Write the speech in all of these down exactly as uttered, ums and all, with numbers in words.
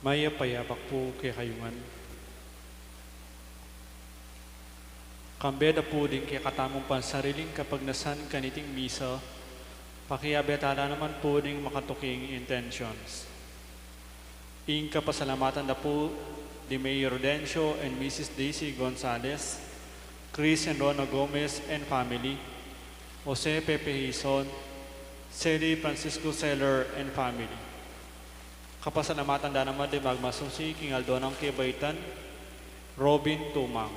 Mayap a yabak pu kekayu ngan. Kambe da pu ding kekatamung pansariling kapagnasan kaniting misa, pakiabe tala naman pu ding makatuking intentions. Ing kapasalamatan da pu di Mayor Dencio and Missus Daisy Gonzalez, Chris and Rona Gomez and family, Jose Pepe Hizon, Sally Francisco Seller and family. Kapasalamatan da naman di magmasusi king aldo nang kebaitan, Robin Tumang.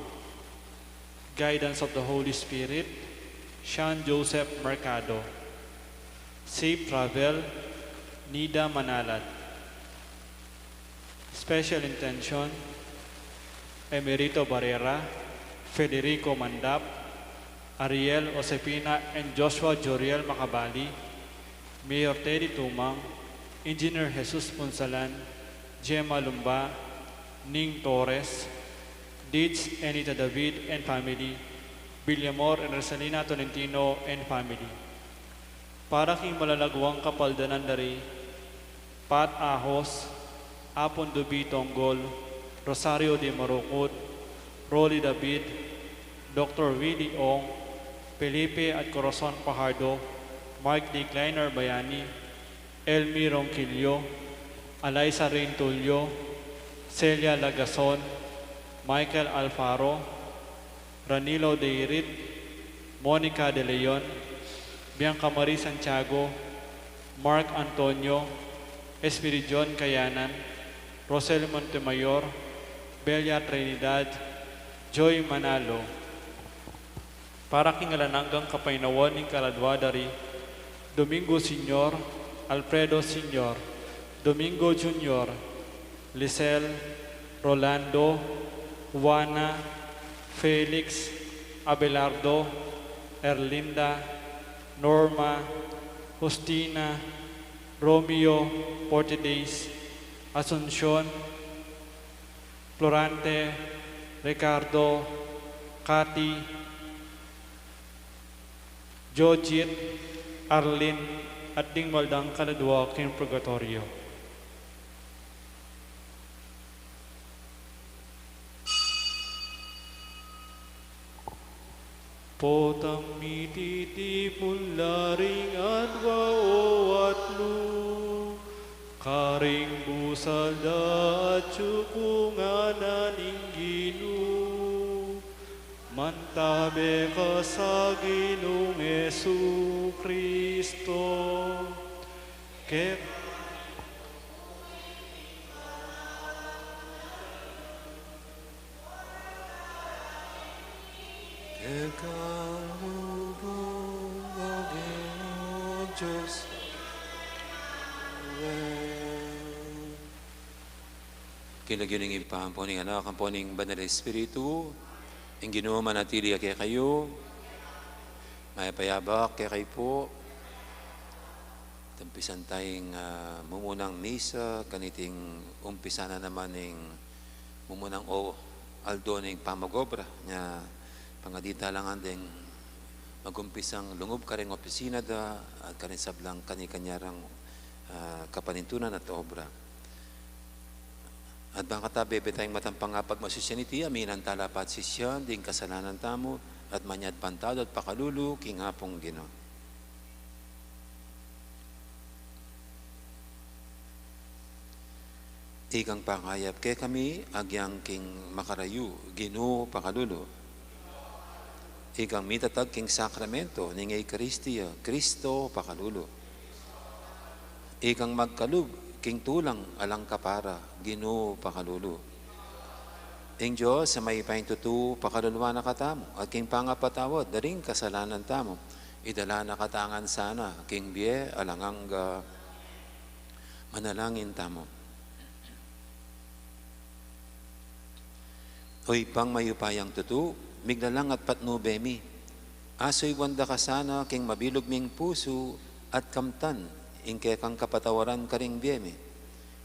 Guidance of the Holy Spirit, Sean Joseph Mercado. Safe travel, Nida Manalat. Special intention, Emerito Barrera, Federico Mandap, Ariel Josefina and Joshua Joriel Macabali, Mayor Teddy Tumang, Engineer Jesus Punsalan, Gemma Lumba, Ning Torres, Dids Enita David and family, Villamor and Rosalina Tolentino and family. Para king malalaguang kapaldanan da ri Pat Ahos, Apon Dubi Tonggol, Rosario de Marucut, Rolly David, Doctor Willie Ong, Felipe at Corazon Fajardo, Mark D. Kleiner Bayani, Elmi Ronquillo, Alaisa Rain Tulio, Celia Lagason, Michael Alfaro, Ranilo Deirit, Monica De Leon, Bianca Marie Santiago, Mark Antonio, Espiridion Kayanan, Rosel Montemayor, Belia Trinidad, Joy Manalo. Para king alang anggang kapaynawan ning kaladua da ri Domingo Senior, Alfredo Senior, Domingo Junior, Lisel, Rolando, Juana, Felix, Abelardo, Erlinda, Norma, Justina, Romeo, Forty Days, Asuncion, Florante, Ricardo, Cathy, Jojit, Arlene, at ding maldang kaladua king purgatoryo. Potang mititipun la ring adwa o atlu, karing busal da atyu ku ngana ning Ginu, mantabe ka sa Ginung Jesu Kristo. Ke Ikaw, Ginu, Dios. King lagyu ning Ibpa, ampo ning Anak, ampo ning Banal Espiritu, ing Ginu manatili ya kekayu. Mayap a yabak kekayu pu. Umpisan taya ing, ah, mumunang misa, kaniting umpisa na naman ing mumunang o aldo ning pamag-obra nya. Pangadita la ngan deng magumpisang lungub karing opisina da at karing sablang kani-kanya rang, ah, kapanintunan at obra. At bang kata bebe tayang matang pangapagmasusian iti, aminan tala pa at sisian ding kasalanan tamu at manyad pantawad at pakalulu king Apung Ginu. Ikang pakayap kekami agyang king makarayu, Ginu, pakalulu. Ikang mitatag king sakramento ning Eukaristia, Kristo, pakalulu. Ikang magkalub king tulang alang kapara, Ginu, pakalulu. Ing Dios a mayupayang tutu, pakaluluan na katamu, at king pangapatawad da ring kasalanan tamu, idala na katamu ngan sana king bie alang angga. Manalangin tamu. O Ibpang mayupayang tutu, miglalang at patnube mi, asuyuan da ka sana king mabilug ming pusu at kamtan ing kekang kapatawaran karing bie mi.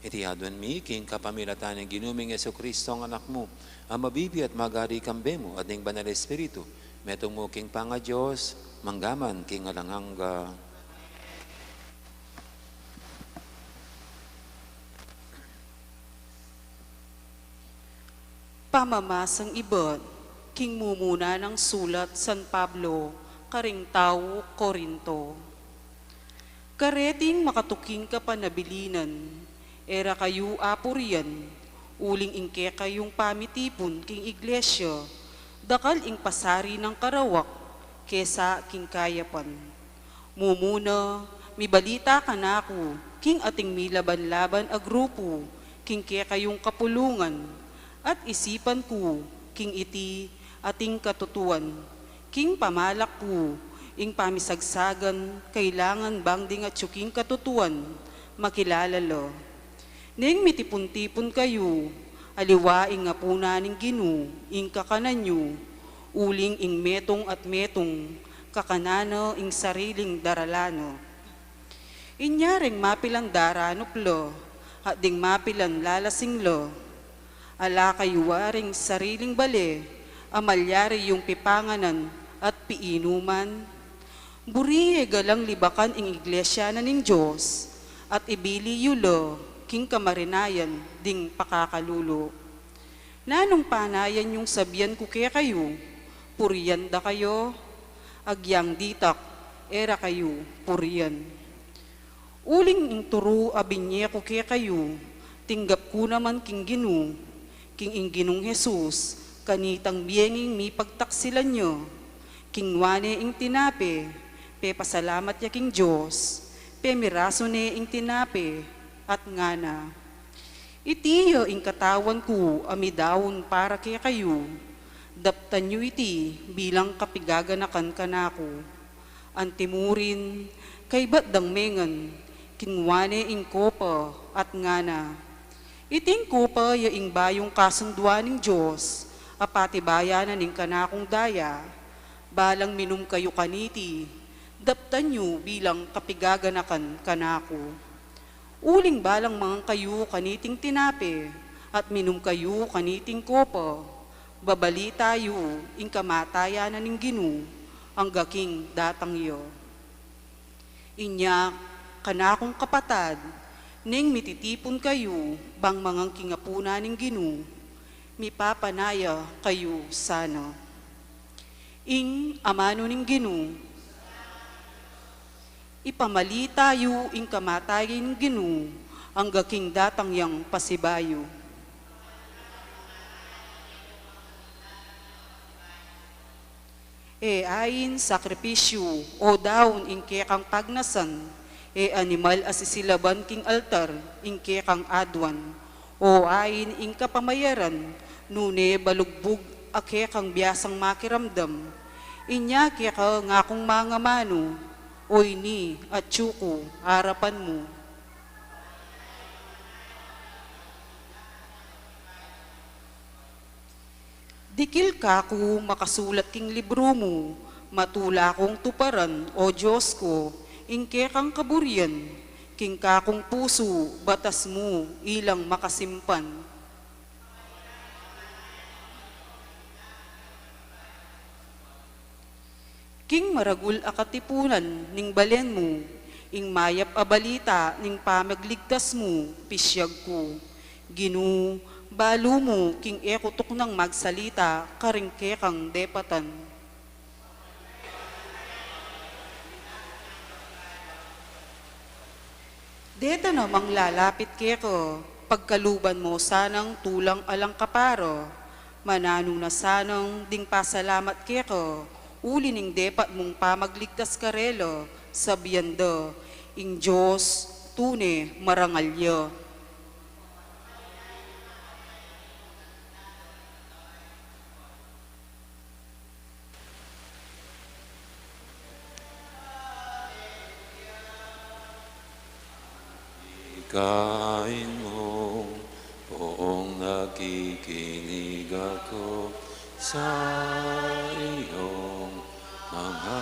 Iti aduan mi king kapamilatan ning Ginu ming Jesu Kristong Anak mu, a mabibie at magari kambe mu at ning Banal Espiritu, metung mu king pangaDios, mangga man king alang angga. Pamamasang ibat king mumuna nang sulat San Pablo karing tau Corinto. Kareting makatuking kapanabilinan, e ra kayu apurian, uling ing kekayung pamitipun king iglesia, dakal ing pasari nang karawak kesa king kayapan. Mumuna, mibalita kanaku king ating milaban-laban a grupu king kekayung kapulungan, at isipan ku king iti ating katutuan, king pamalak ku ing pamisagsagan, kailangan bang ding atyu king katutuan makilala la. Neng mitipun-tipun kayu, aliwa ing apuna ning Ginu ing kakanan yu, uling ing metung at metung kakanan na ing sariling daralan na. Inya reng mapilan daranup la, at ding mapilan lalasing la. Ala kayu waring sariling bale a malyari yung pipanganan at piinuman? Buri ye galang libakan ing iglesia na ning Dios, at ibili yu la king kamarinayan ding pakakalulu. Nanung panayan yung sabian ku kekayu, purian da kayu? Agyang ditak, e ra kayu purian. Uling ing turu a binye ku kekayu, tinggap ku naman king Ginu, king ing Ginung Jesus, kanitang bienging mipagtaksilan ya, kinua ne ing tinape, pepasalamat ya king Dios, pemirasu ne ing tinape, at ngana: Iti ya ing katawan ku a midaun para kekayu, daptan yu iti bilang kapigaganakan kanaku. Antimurin, kaybat dang mengan, kinua ne ing kopa at ngana: Iting kopa ya ing bayung kasunduan ning Dios a patibayan na ning kanakung daya. Balang minum kayu kaniti, daptan yu bilang kapigaganakan kanaku. Uling balang mangan kayu kaniting tinape at minum kayu kaniting kopa, babalita yu ing kamatayan na ning Ginu angga king datang ya. Inya, kanakung kapatad, neng mititipun kayu bang mangan king apuna ning Ginu, mipapanaya kayu sana. Ing amanu ning Ginu. Ipamalita yu ing kamatayan ning Ginu angga king datang yang pasibayu. E ain sakripisyu o daun ing kekang pagnasan, e animal a sisilaban king altar ing kekang aduan. O ain ing kapamayaran, nune balugbug a kekang biasang makiramdam. Inya keka ngakung mangamanu, o ini, atyu ku arapan mu. Dikil kaku makasulat king libru mu, matula kung tuparan, o Dios ku, ing kekang kaburian, king kakung pusu, batas mu ilang makasimpan. King maragul a katipunan ning balen mu, ing mayap a balita ning pamagligtas mu, pisyag ku. Ginu, balu mu king e ku tuknang magsalita karing kekang depatan. Deta namang lalapit keka, pagkaluban mu sanang tulang alang kapara, mananu na sanang ding pasalamat keka, uli ning depat mung pamagligtas karela, sabian da, ing Dios tune marangal ya. Ikain mo, poong nakikinig ako sa iyong mga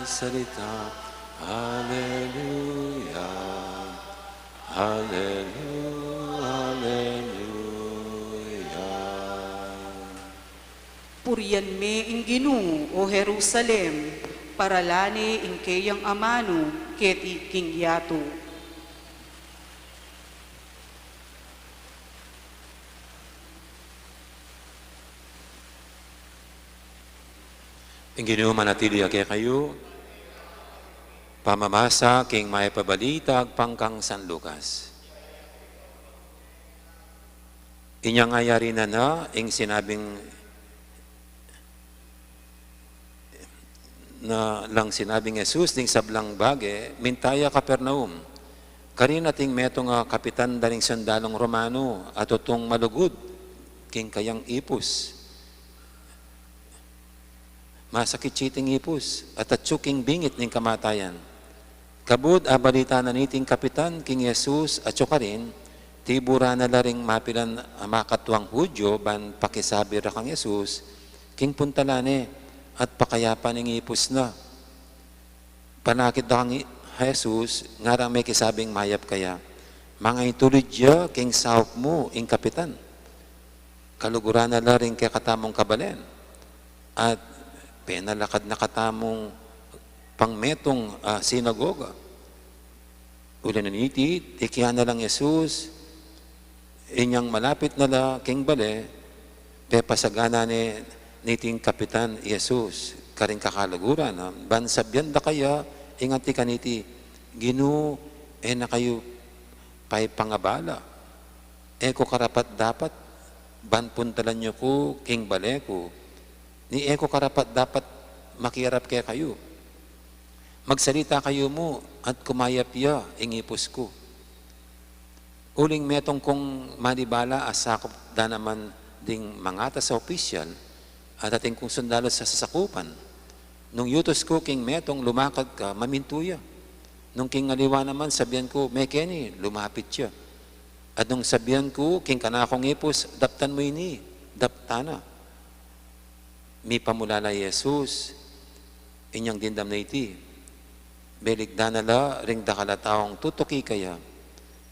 salita. Hallelujah, hallelujah, hallelujah. Purian me ing Ginu, o Jerusalem, paralan ne ing keyang amanu keti king yatu. Ing Ginu manatili ya kekayu. Pamamasa king Mayap a Balita agpang kang San Lucas. Inyang ayari na na ing sinabing na lang sinabing Jesus ding sablang bage, minta ya Capernaum. Karin atin metung a kapitan da ring sundalung Romano a tutung malugud king kayang ipus. Masakit ya iting ipus at atyu king bingit ning kamatayan. Kabud abalita na niting kapitan king Jesus atyu karin, tibura na la ring mapilan a makatuang Hudyo ban pakisabi ra kang Jesus king puntalan ne at pakayapan ing ipus na. Panakit da kang i-, Jesus, ngarang mekisabing mayap kaya, mangaintulid ya king saup mu ing kapitan. Kaluguran na la ring kekatamung kabalen at penalakad na katamung pangmetung a sinagoga. Uli na niti, tikian na lang Jesus, inyang malapit na la king bale, pepasagana ne niting kapitan i Jesus karing kakaluguran na, ban sabian da kaya ing anti kaniti, Ginu, e na kayu paipangabala. E ku karapat-dapat ban puntalan yu ku king bale ku, ni e ku karapat-dapat makiarap kekayu. Magsalita kayu mu at kumayap ya ing ipus ku. Uling metung kung manibala a sakup da naman ding mangatas a opisyal at atin kung sundalu sa sasakupan. Nung yutus ku king metung lumakad ka, mamintu ya. Nung king aliwa naman, sabian ku, mekeni, lumapit ya. At nung sabian ku king kanakung ipus, daptan mu ini, daptan na. Mipamulala i Jesus, inyang dimdam na iti, belikdan na la ring dakal a taung tutuki kaya,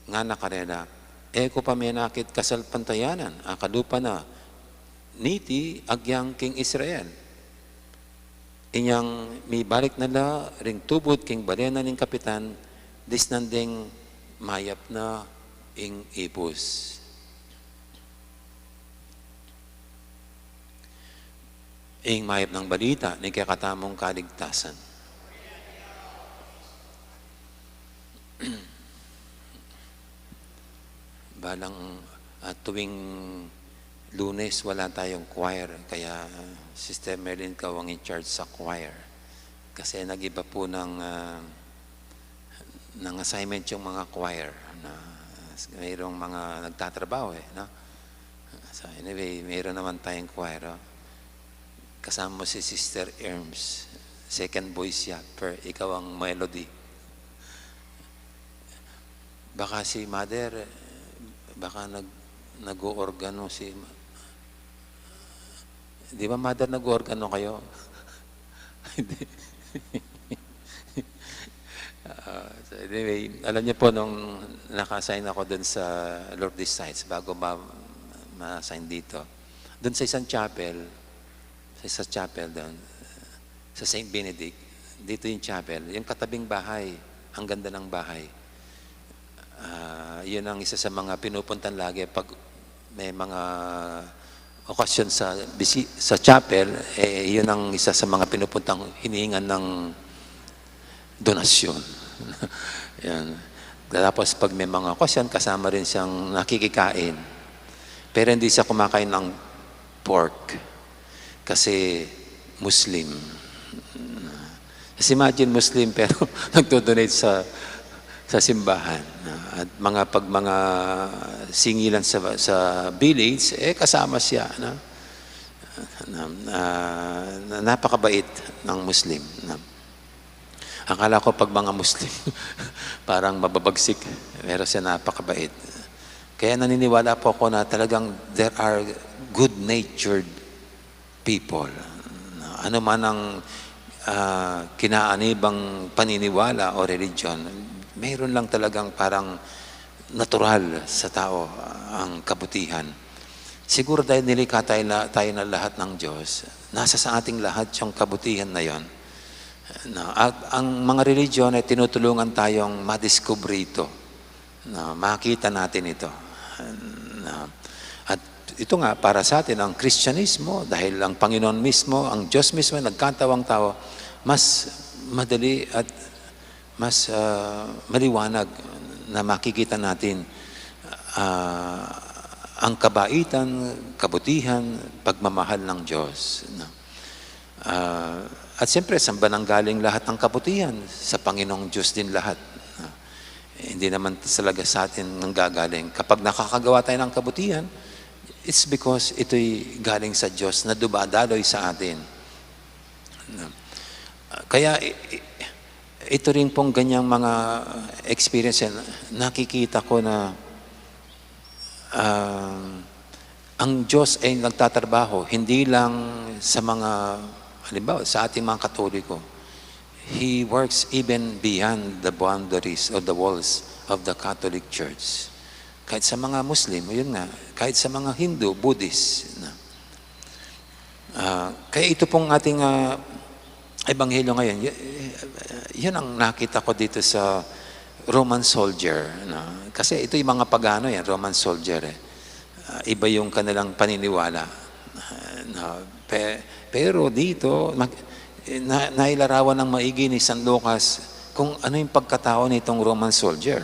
ngana karela, e ku pa menakit kasalpantayanan a kalupa na niti agyang king Israel. Inyang mibalik na la ring tubud king bale na ning kapitan, disnan deng mayap na ing ipus. Ing mayap nang balita ning kekatamung kaligtasan. Balang, ah, tuwing Lunes wala tayong choir, kaya Sister Merlin, ikaw ang in charge sa choir. Kasi nag-iba po ng, ah, ng assignment yung mga choir na mayroong mga nagtatrabaho eh, no? So anyway, mayroon naman tayong choir, oh. Kasama mo si Sister Erms. Second voice siya, per ikaw ang melody. Baka si Mother, baka nag-, nag-oorgano si Ma-, di ba, Mother, nag-oorgano kayo? Hindi. Ah, so anyway, alam niyo po, nung naka-assign ako dun sa Lourdes Heights, bago ma-, ma-assign dito, dun sa isang chapel, sa isang chapel dun, sa Saint Benedict, dito yung chapel, yung katabing bahay, ang ganda ng bahay. Ah, yun ang isa sa mga pinupuntan lagi pag may mga okasyon sa bisi-, sa chapel, eh, yun ang isa sa mga pinupuntang hiningan ng donasyon. Yan. Tapos pag may mga okasyon, kasama rin siyang nakikikain. Pero hindi siya kumakain ng pork kasi Muslim. Just imagine, Muslim, pero nagdo-donate sa, sa simbahan, no? At mga, pag mga singilan sa, sa village, eh, kasama siya, no? Na, na, na napakabait ng Muslim, no? Akala ko pag mga Muslim, parang mababagsik, pero siya napakabait. Kaya naniniwala po ako na talagang there are good-natured people. Ano man ang, ah, kinaanibang paniniwala o religion, mayroon lang talagang parang natural sa tao, ah, ang kabutihan. Siguro dahil nilikha tayo na, tayo na lahat ng Diyos, nasa sa ating lahat yung kabutihan na yon. Na, at ang mga religion ay tinutulungan tayong madiskubre ito. Na, makita natin ito. Na, at Ito nga, para sa atin, ang Kristiyanismo, dahil ang Panginoon mismo, ang Diyos mismo, nagkatawang tao, mas madali at mas, ah, maliwanag na makikita natin, ah, ang kabaitan, kabutihan, pagmamahal ng Diyos, no? Ah, at siyempre, saan ba nanggaling lahat ng kabutihan? Sa Panginoong Diyos din lahat, no? Hindi naman talaga sa atin nanggagaling. Kapag nakakagawa tayo ng kabutihan, it's because ito'y galing sa Diyos na dumadaloy sa atin. No? Kaya i-, i-, ito rin pong ganyang mga experience, eh, nakikita ko na, um, ang Diyos ay nagtatrabaho, hindi lang sa mga, halimbawa, sa ating mga Katoliko. He works even beyond the boundaries or the walls of the Catholic Church. Kahit sa mga Muslim, yun nga, kahit sa mga Hindu, Buddhist, na. Ah, kaya ito pong ating, ah, ebanghelyo ngayon, y-, yun ang nakita ko dito sa Roman soldier, no? Kasi ito yung mga pagano yan, Roman soldier, eh. Ah, iba yung kanilang paniniwala. Ah, no? Pe-, pero dito, mag-, na-, nailarawan ng maigi ni San Lucas kung ano yung pagkatao nitong Roman soldier,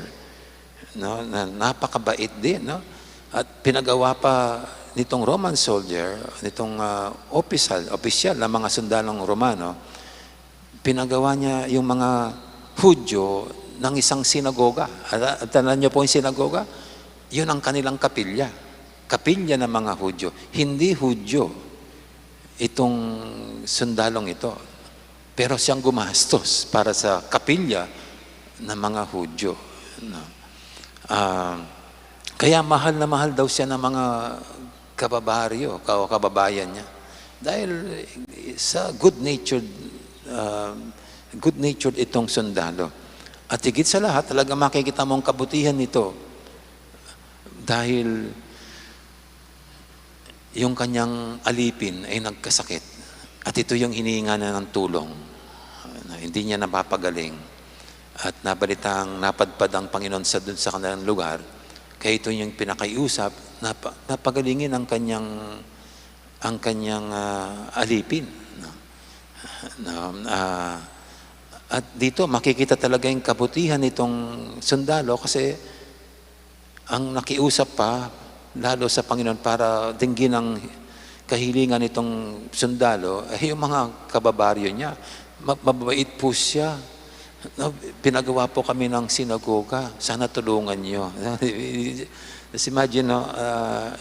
no? Na napakabait din, no? At pinagawa pa nitong Roman soldier, nitong, ah, opisyal, opisyal ng mga sundalong Romano, pinagawa niya yung mga Hudyo ng isang sinagoga. Ala-, tandaan niyo po yung sinagoga? Yun ang kanilang kapilya. Kapilya ng mga Hudyo. Hindi Hudyo itong sundalong ito. Pero siyang gumastos para sa kapilya ng mga Hudyo, no? Ah, kaya mahal na mahal daw siya ng mga kababaryo, ka-, o kababayan niya. Dahil sa good-natured, ah, good-natured itong sundalo. At higit sa lahat, talaga makikita mong kabutihan nito. Dahil yung kanyang alipin ay nagkasakit. At ito yung hininga na ng tulong, na hindi niya napapagaling. At nabalitang napadpad ang Panginoon sa, dun sa kanilang lugar. Kaya ito yung pinakiusap, napa-, napagalingin ang kanyang, ang kanyang, ah, alipin, no? No, ah, at dito, makikita talaga yung kabutihan nitong sundalo kasi ang nakiusap pa lalo sa Panginoon para dinggin ang kahilingan nitong sundalo, eh, yung mga kababaryo niya. Ma-, mabait po siya. No, pinagawa po kami ng sinagoga. Sana tulungan niyo. Just imagine, no, ah,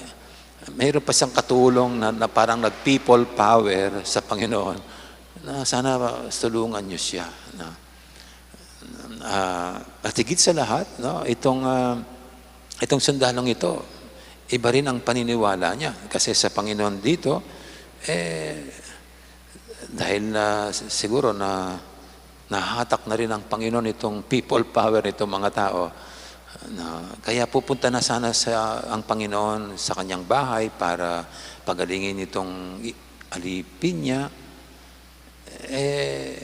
mayroon pa siyang katulong na, na parang nag-people power sa Panginoon. Na sana tulungan niyo siya. No? Ah, at higit sa lahat, no, itong, ah, itong sundalong ito, iba rin ang paniniwala niya. Kasi sa Panginoon dito, eh, dahil na siguro na nahatak na rin ang Panginoon itong people power nitong mga tao, na, kaya pupunta na sana sa, ang Panginoon sa kanyang bahay para pagalingin itong i-, alipin niya. Eh,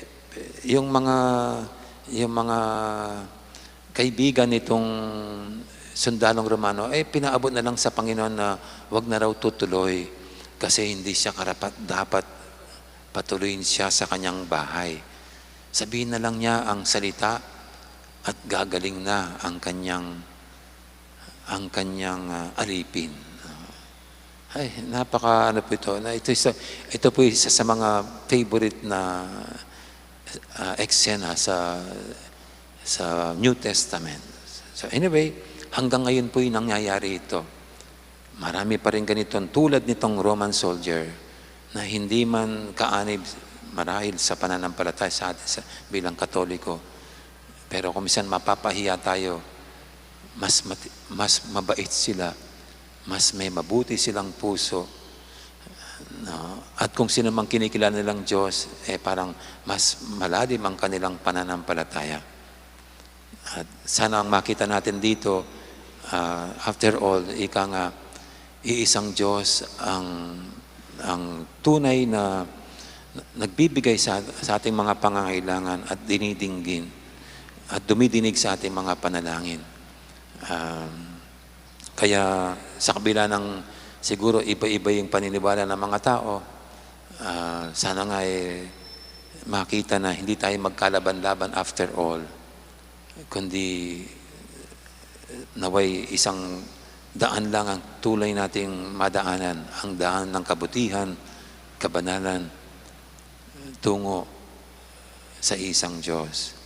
yung mga, yung mga kaibigan nitong sundalong Romano, eh, pinaabot na lang sa Panginoon na wag na raw tutuloy kasi hindi siya karapat-dapat patuloyin siya sa kanyang bahay. Sabihin na lang niya ang salita at gagaling na ang kanyang, ang kanyang, ah, alipin. Ay, napaka ano po ito, na ito isa, ito po isa sa mga favorite na, ah, eksena sa, sa New Testament. So anyway, hanggang ngayon po yung nangyayari ito. Marami pa rin ganitong tulad nitong Roman soldier na hindi man kaanib marahil sa pananampalataya sa atin sa, bilang Katoliko. Pero kung minsan mapapahiya tayo, mas mati-, mas mabait sila, mas may mabuti silang puso, no? At kung sino mang kinikilala nilang Diyos, eh, parang mas malalim ang kanilang pananampalataya. At sana ang makita natin dito, ah, after all, ika nga, iisang Diyos ang, ang tunay na nagbibigay sa, sa ating mga pangangailangan at dinidinggin at dumidinig sa ating mga panalangin. Um, kaya sa kabila ng Siguro iba-iba yung paniniwala ng mga tao. Ah, sana nga, eh, makita na hindi tayo magkalaban-laban after all, kundi naway isang daan lang ang tunay nating madaanan, ang daan ng kabutihan, kabanalan, tungo sa isang Diyos.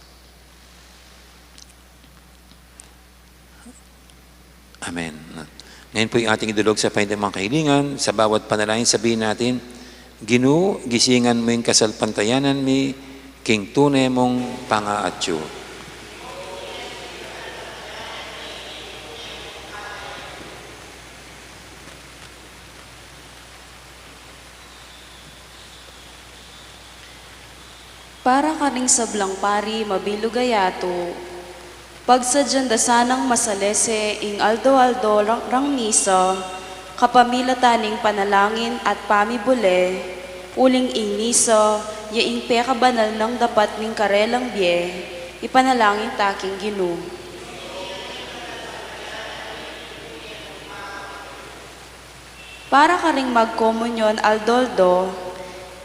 Amen. Ngayon po'y ating idulog sa panyang mga kahilingan. Sa bawat panalangin, sabihin natin, "Ginu, gisingan mu ing kasalpantayanan mi, king tune mung pangaatyu." Para karing sablang pari mabilug a yatu, pagsadyan da sanang masalese ing aldo-aldo rang, rang misa, kapamilatan ning panalangin at pamibule, uling ing misa, ya ing pekabanal nang dapat ning karelang bie, ipanalangin ta king Ginu. Para karing magkomunyon aldo-aldo,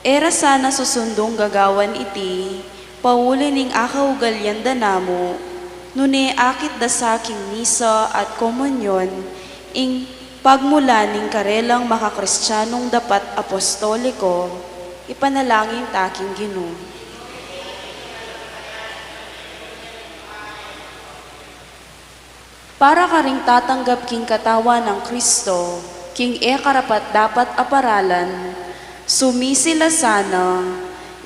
e ra sana susundung gagawan iti, pauli ning akaugalian da namu, nune akit da sa king misa at komunyon, ing pagmulan ning karelang makakristianung dapat apostoliko, ipanalangin ta king Ginu. Para karing tatanggap king katawan nang Kristo, king e karapat-dapat a paralan, sumisi la sana,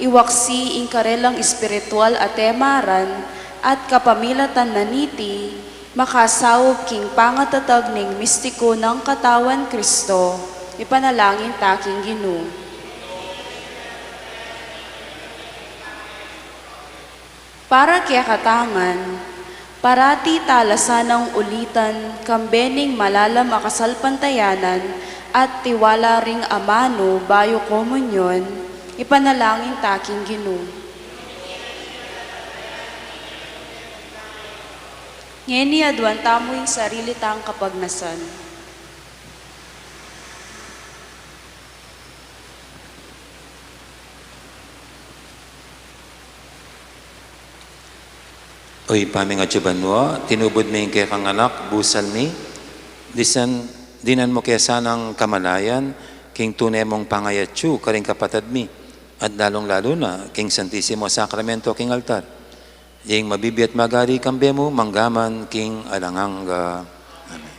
iwaksi ing karelang espiritual a temaran, at kapamilatan na niti, makasaup king pangatatag ning mistiku nang katawan Kristo, ipanalangin ta king Ginu. Para kekatamu ngan, parati ta la sanang ulitan, kambe ning malalam a kasalpantayanan at tiwala ring amanu bayu komunyon, ipanalangin ta king Ginu. Ngeni aduan tamu ing sarili tang kapagnasan. O Ibpa ming atsu banua, tinubud me ing kekang Anak, busal mi, disan, dinan mu ke sanang kamalayan, king tune mung pangayatsu, karing kapatad mi, at lalung-lalu na, king Santisimo Sakramento, king altar. Ing mabibie at magari kambe mu, mangga man king alang angga. Amen.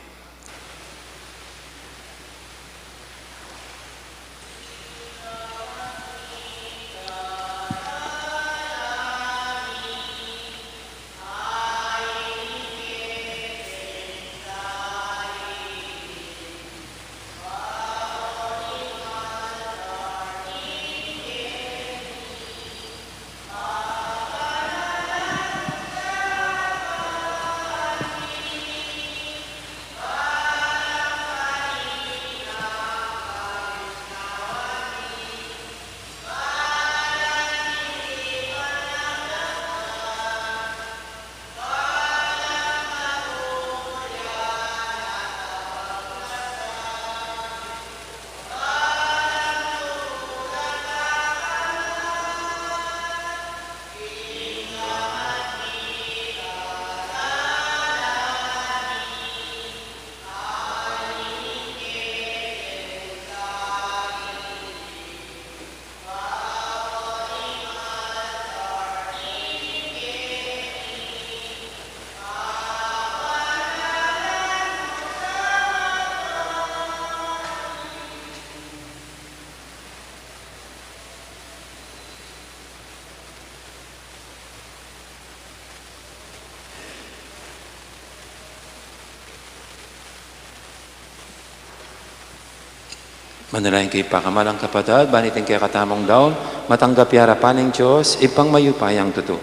Manalangin kayu pakamalan kung kapatad, ban iting kekatamung daun, matanggap ya arapan ning Dios, Ibpang mayupayang tutu.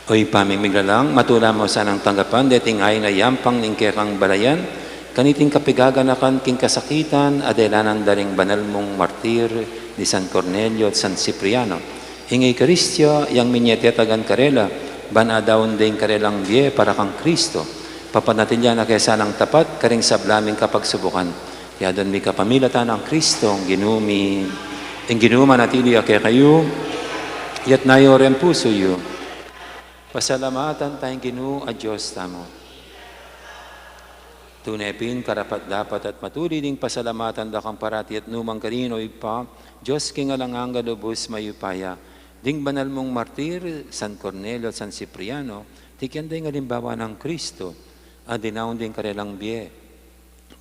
O Ibpa ming miglalang, matula mu sanang tanggapan deting ain a yampang ning kekang balayan, kaniting kapigaganakan king kasakitan a delanan da ring banal mung martir ni San Cornelio at San Cipriano. Ing Eukaristia, yang minie tetagan karela, ban adaun ding karelang bie para kang Kristo. Papanatilian na ke sanang tapat karing sabla ming kapagsubukan. Adwan mi kapamilatan nang Kristong Ginu mi. Ing Ginu manatili ya kekayu, iyatas yu ring pusu yu. Pasalamatan taya ing Ginu a Dios tamu. Tune pin karapat-dapat at matulid ing pasalamatan da kang parati at nukarin man, O Ibpa, Dios king alang angga, lubus mayupaya. Ding banal mung martir, San Cornelio at San Cipriano, tikian da ing alimbawa nang Kristo a dinaun ding karelang bie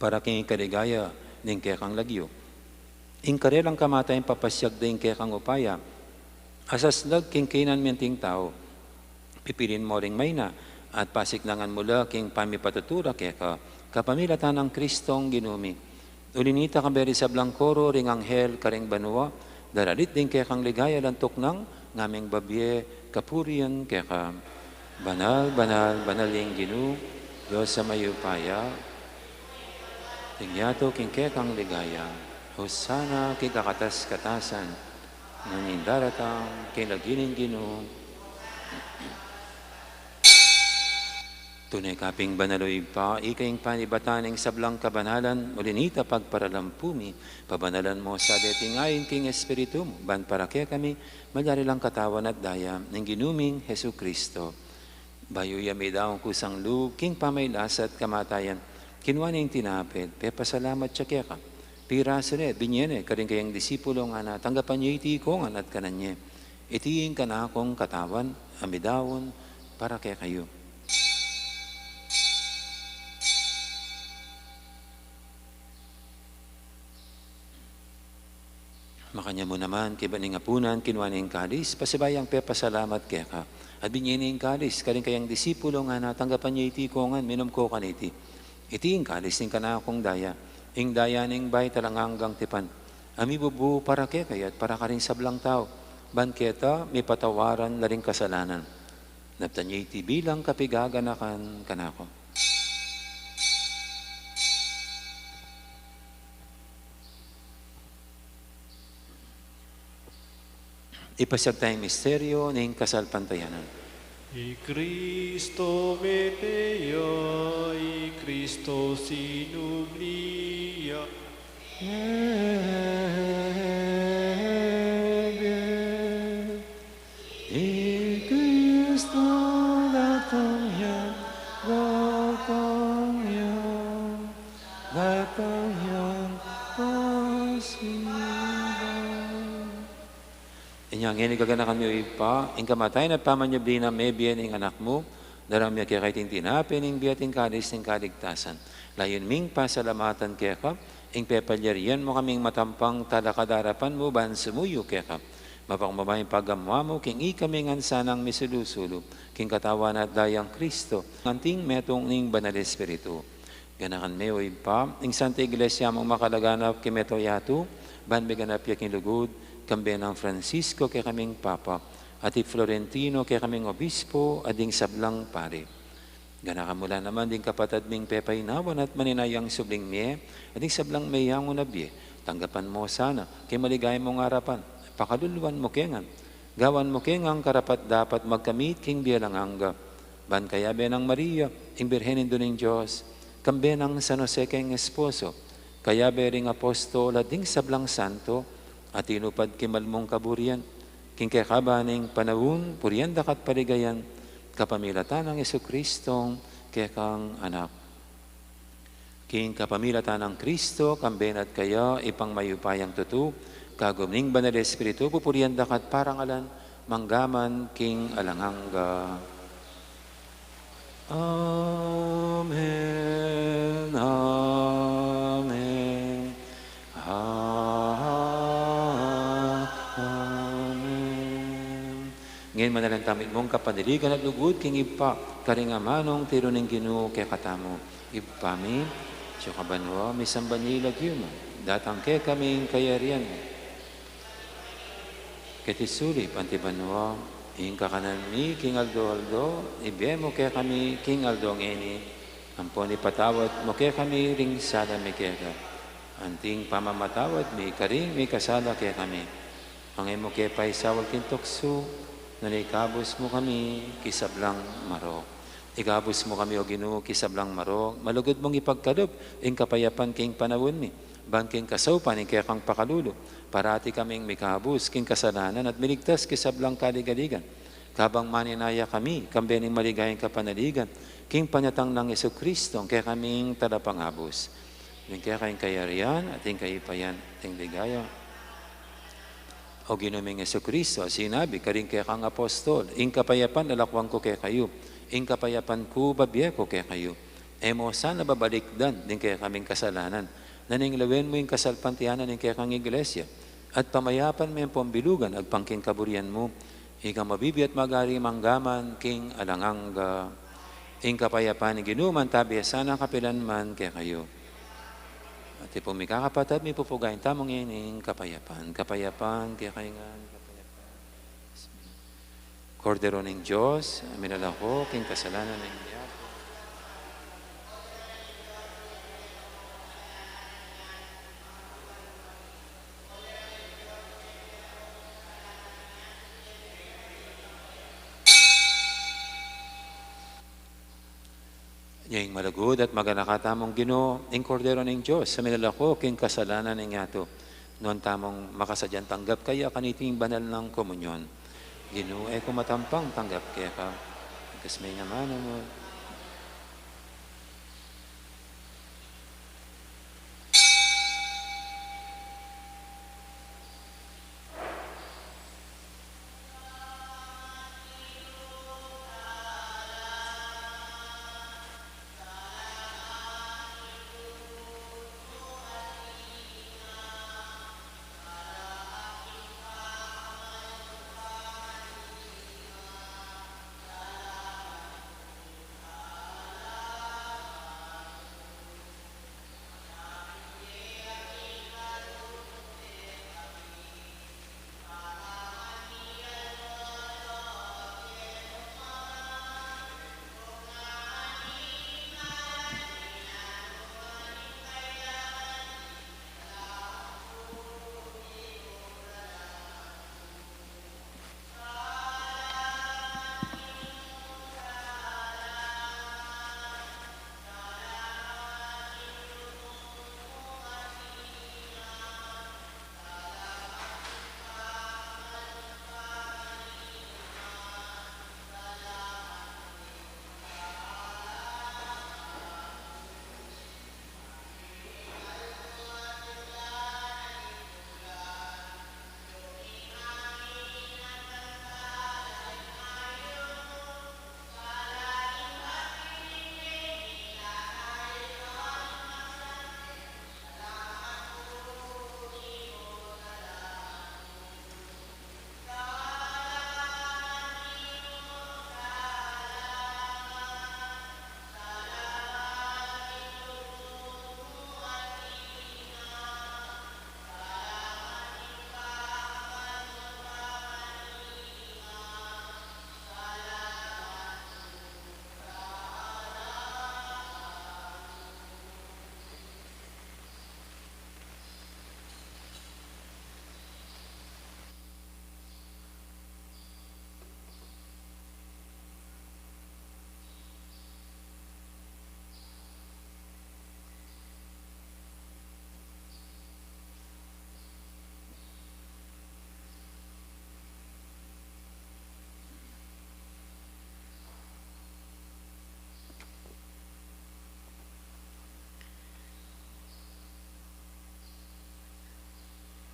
para king ikaligaya ning kekang lagyu. Ing karelang kamatayan papasiag da ing kekang upaya a saslag king kainan menting tau. Pipilin mo ring maina at pasiknangan mu la king pamipatutura keka kapamilatan nang Kristong Ginu mi. Uli na nita, kambe ring sablang koro ring anghel karing banua, daralit ding kekang ligaya lan tuknang, ngaming babie kapurian keka. Banal, banal, banal ing Ginu, Dios a mayupaya. Ing yatu king kekang ligaya. Hosana king kakatas-katasan. Nanu ing daratang king lagyu ning Ginu. Tune ka pin banal, O Ibpa, ika ing panibatan ning sablang kabanalan, uli na nita pagparalampu mi, pabanalan mo sa deting ain king Espiritu mu, ban para kekami, malyari lang katawan at daya ning Ginu ming Jesu-Cristo. Bayu ya midaun kusang lub king pamagkasakit at kamatayan, kinua ne ing tinape, pepasalamat ya keka. Pirasu ne, binie ne karing kayang disipulo, ngana, tanggapan ye iti ikongan at kanan ye. Iti ing kanakung katawan a midaun para kekayu. Makanyan mu naman, kaybat ning apunan, kinua ne ing kalis, pasibayu yang pepasalamat keka. At binie ne ing kalis karing kayang disipulo, ngana, tanggapan ye iti ikongan, minum ko kaniti. Iti ing kalis ning kanakung daya, ing daya ning bayu at alang anggang tipan, a mibubu para kekayu at para karing sablang tau, ban keta mipatawaran la ring kasalanan. Daptan ye iti bilang kapiganakan kanaku. Ipasiag taya ing misteryu ning kasalpantayanan. I Kristo mete ya, i Kristo sinubli ya. Ebe, i Kristo datang ya, datang ya, datang ya, pasibayu. Inya ngeni gaganakan mi, O Ibpa, ing kamatayan at pamanyubli nang mebie ning Anak mu, daraun mi keka iting tinape ning bie at ing kalis ning kaligtasan. Layun ming pasalamatan keka ing pepalyarian mu kaming matampang talakad king arapan mu ban sumuyu keka. Mapagmabie ing pagamu mu king ikami ngan sanang misulu-sulu king katawan at dayang Kristo, anting metung ning Banal Espiritu. Ganakan me, O Ibpa, ing Santa Iglesia mung makalaganap king mabilug a yatu, ban miganap ya king lugud, kambe nang Francisco kekaming Papa, at i Florentino kekaming Obispo, at ding sablang pari. Ganakan mu la naman ding kapatad ming pepainawan at maninayang subling mie, at ding sablang meyangu na bie, tanggapan mu sana king maligaya mung arapan, pakaluluan mu ke ngan, gawan mu ke ngan karapat-dapat magkamit king bie alang angga. Ban kayabe nang Maria, ing Birhen Indu ning Dios, kambe nang San Jose keng esposo, kayabe ring apostol at ding sablang santo a tinupad king mal mung kaburian, king kekaban ning panaun, purian da ka at paligayan, kapamilatan nang Jesucristong kekang Anak. King kapamilatan nang Kristo, kambe na at kaya, Ibpang mayupayang tutu, kagum ning Banal Espiritu, pupurian da ka at parangalan, mangga man king alang angga. Amen, amen, amen. Ngeni manalangin tamu king kapanaligan at lugud king Ibpa, karing amanung tiru ning Ginu kekatamu. Ibpa mi, atsu ka banua, misamban ya ing lagyu mu, datang kekami ing kayarian mu. Keti sulip anti banua, ing kakanan mi king aldo-aldo, ibie mu kekami king aldo ngeni, ampon ipatawad mu kekami ring sala mi keka, anti ing pamamatawad mi karing mikasala kekami. Angay mu ke paisaul king tuksu, nune ikabus mu kami king sablang marok. Ikabus mu kami, O Ginu, king sablang marok, malugud mung ipagkalub ing kapayapan king panaun mi, ban king kasaupan ning kekang pakalulu, parati kaming mikabus king kasalanan at miligtas king sablang kaligaligan. Kabang maninaya kami, kambe ning maligayang kapanaligan, king panyatang nang Jesucristo, ing kekaming talapangabus. Ing keka ing kayarian, at ing kaipayan, at ing ligaya. O Ginu ming Jesucristo, sinabi karing kekang apostol, ing kapayapan lalakwan ku kekayu, ing kapayapan ku bibie ku kekayu. E mu sana babalikdan ding kekaming kasalanan, nune lawen mu ing kasalpantayanan ning kekang iglesia, at pamayapan me ing pambilugan agpang king kaburian mu, ika a mabibie at magari mangga man king alang angga. Ing kapayapan ning Ginu manatili sana kapilan man kekayu. At ipu mi kakapatad, mipupugayan tamu ngeni ing kapayapan. Kapayapan kekayu ngan, kapayapan. Kordero ning Dios, a milalako king kasalanan ning yatu. Nya ing malugud at maganaka tamung Ginu, ing Kordero ning Dios, a milalako king kasalanan ning yatu. Nuan tamung makasadyang tanggap kaya kaniting banal nang komunyon. Ginu, e ku matampang tanggap keka, ikas me ing amanu mu.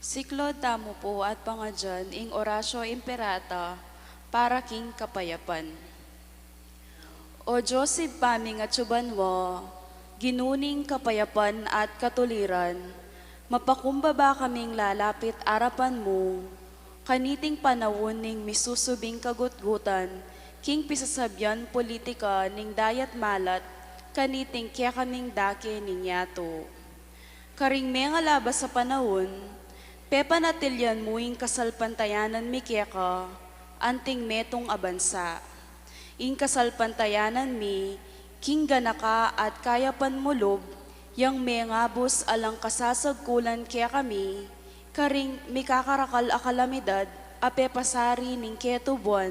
Siklaud tamu pu at pangadyan ing Oratio Imperata para king kapayapan. O Dios, Ibpa ming atsu banua, Ginu ning kapayapan at katuliran, mapakumbaba kaming lalapit arapan mu, kaniting panaun ning misusubing kagutgutan, king pisasabian politika ning dayat malat, kaniting kekaming dake ning yatu. Karing mengalabas a panaun, pepanatilian mu ing kasalpantayanan mi keka, anting metung a bansa. Ing kasalpantayanan mi, king ganaka at kayapan mu lub, yang mengabus alang kasasagkulan kekami, Karing mikakarakal a kalamidad a pepasari ning ketubuan,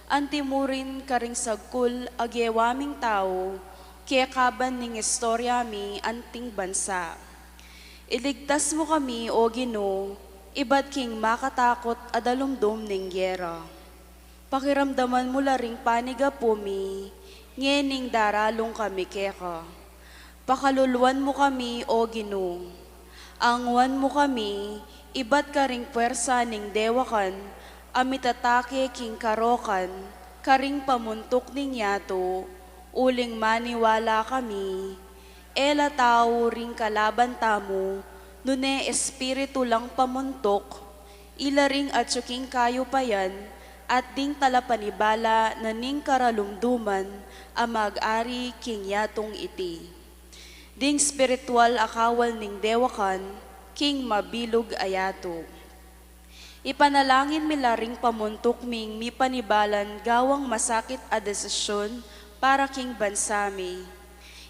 antimurin karing sagkul a gewa ming tau, kekaban ning istorya mi anting bansa. Iligtas mu kami, O Ginu, ibat king makatakut a dalumdum ning gera. Pakiramdaman mu la ring panigapu mi, ngening daralung kami keka. Pakaluluan mu kami, O Ginu. Anguan mu kami, ibat karing puersa ning dewakan, a mitatake king karokan, karing pamuntuk ning yatu, uling maniwala kami, e la tau ring kalaban tamu, nune espiritu lang pamuntuk, ila ring atyu king kayupayan, at ding talapanibala na ning karalumduman a mag-ari king yatung iti. Ding spiritual a kawal ning dewakan, king mabilug a yatu. Ipanalangin mi la ring pamuntuk ming mipanibalan gawang masakit a desisyon para king bansa mi.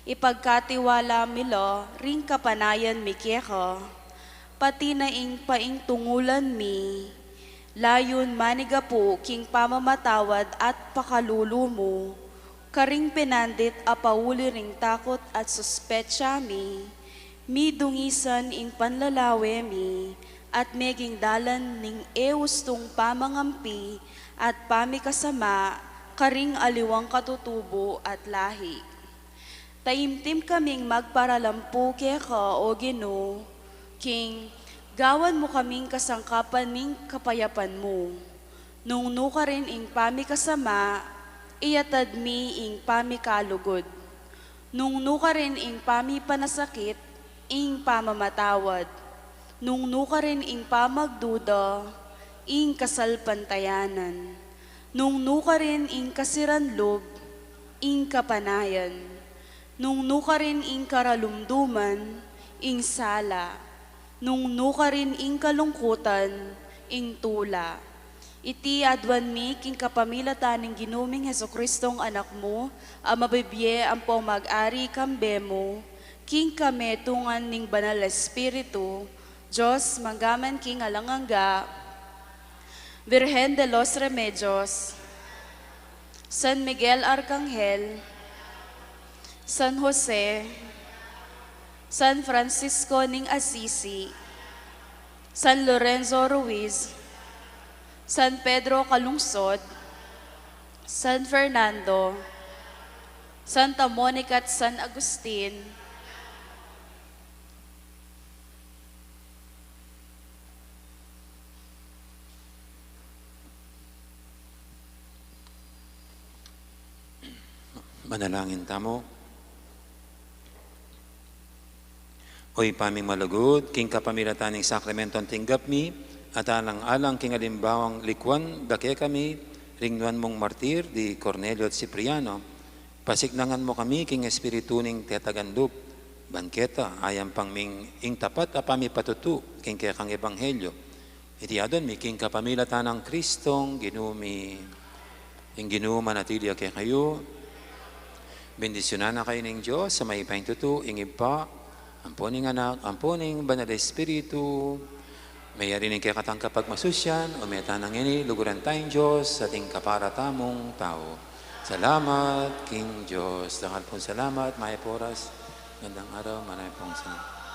Ipagkatiwala mi la ring kapanayan mi keka, pati na ing paintungulan mi, layun manigapu king pamamatawad at pakalulu mu, karing pinandit a pauli ring takut at suspetsa mi, midungisan ing panlalawe mi, at meging dalan ning e ustung pamangampi at pamikasama karing aliwang katutubo at lahi. Taimtim kaming magparalampu keka, O Ginu, king gawan mu kaming kasangkapan ning kapayapan mu. Nung nukarin ing pamikasama, iyatad mi ing pamikalugud. Nung nukarin ing pamipanasakit, ing pamamatawad. Nung nukarin ing pamagduda, ing kasalpantayanan. Nung nukarin ing kasiran lub, ing kapanayan. Nung nukarin ing karalumduman, ing sala. Nung nukarin ing kalungkutan, ing tula. Iti aduan mi king kapamilatan ning Ginu ming Jesucristong Anak mu, a mabibie ampong mag-ari kambe mu, king kametungan ning Banal Espiritu, Dios, manggaman king alang angga. Virgen de los Remedios, San Miguel Arcangel, San Jose, San Francisco ning Assisi, San Lorenzo Ruiz, San Pedro Calungsod, San Fernando, Santa Monica at San Agustin. Manalangin tamu. O Ibpa ming malugud, king kapamilatan ning sakramentung tinggap mi, at alang-alang king alimbawang likuan da kekami, ring nuan mung martir di Cornelio at Cipriano, pasiknangan mu kami king espiritu ning tetaganlub, ban keta, ayampang ming ing tapat a pamipatutu king kekang ebanghelyo. Iti aduan mi king kapamilatan nang Kristong Ginu mi. Ing Ginu manatili ya kekayu. Bendisyunan na kayu ning Dios a mayupayang tutu, ing Ibpa, ampo ning Anak, ampo ning Banal a Espiritu. Meyari ning kekatang kapagmasusyan, o meta na ngeni, luguran taya ing Dios, ating kapara tamung tau. Salamat king Dios. Dakal pung salamat, mayap a oras. Gandang araw, marami pong salamat.